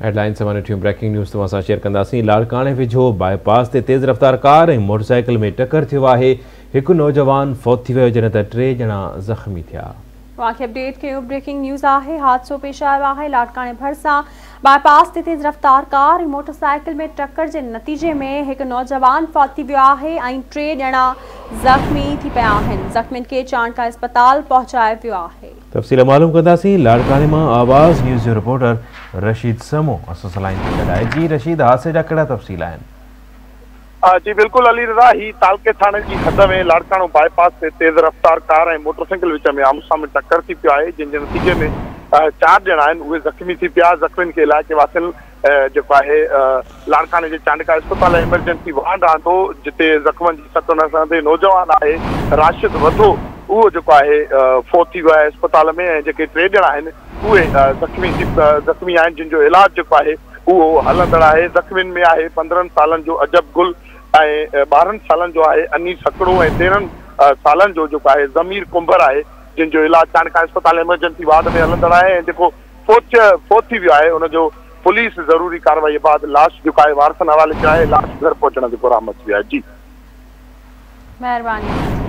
Headlines سان ڏٺيون breaking news توهان سان شيئر ڪنداسين. لاڙڪاڻي ويجهو باء پاس تي تيز رفتار ڪار ۽ موٽرسائيڪل ۾ ٽڪر ٿيو آهي، هڪ نوجوان فوت ٿي ويو جڏهن ته 3 ڄڻا زخمي ٿيا. اوهان کي اپڊيٽ ڪيون بريڪنگ نيوز آهي، حادثو پيش آيو آهي لاڙڪاڻي ڀرسان باء پاس تي تيز رفتار ڪار ۽ موٽرسائيڪل ۾ ٽڪر جي نتيجي ۾ هڪ نوجوان فوت ٿي ويو آهي ۽ 3 ڄڻا زخمي ٿي پيا آهن، زخمين کي چانڊڪا اسپتال پهچايو ويو آهي. تفصيل معلوم ڪنداسين لاڙڪاڻي مان آواز نيوز جو رپورٽر رشيد سمو اسان سان لائين تي گڏ آهي. جي رشيد، حادثي جا ڪهڙا تفصيل آهن؟ جي بلڪل علي رضا، هي تعلقي ٿاڻي جي حد ۾ لاڙڪاڻو باء پاس تي تيز رفتار ڪار ۽ موٽرسائيڪل وچ ۾ آمهون سامهون ٽڪر ٿي پيو آهي، جنهن جي نتيجي ۾ 4 ڄڻا آهن اهي زخمي ٿي پيا، زخمين کي علائقي واسين جيڪو آهي لاڙڪاڻي جي چانڊڪا اسپتال ايمرجنسي وارڊ آندو، جتي زخمن جي سٽ نه سهندي نوجوان آهي راشد وڌو اهو جيڪو آهي فوت ٿي ويو آهي اسپتال ۾ ۽ جيڪي 3 ڄڻا آهن اهي زخمي ٿي زخمي آهن جن جو علاج جيڪو آهي اهو هلندڙ آهي، زخمين ۾ آهي 15 سالن جو عجب گل ۽ 12 سالن جو آهي انيس هڪڙو ۽ 13 سالن جو جيڪو آهي ضمير ڪنڀر آهي جن جو علاج چانڊڪا اسپتال ايمرجنسي وارڊ ۾ هلندڙ آهي ۽ جيڪو فوت ٿي ويو آهي ان جو پوليس ضروري ڪارروائي بعد لاش جيڪو آهي وارثن حوالي ڪيو آهي، لاش گهر پهچڻ تي برآمد ٿي ويو آهي. جي مهرباني.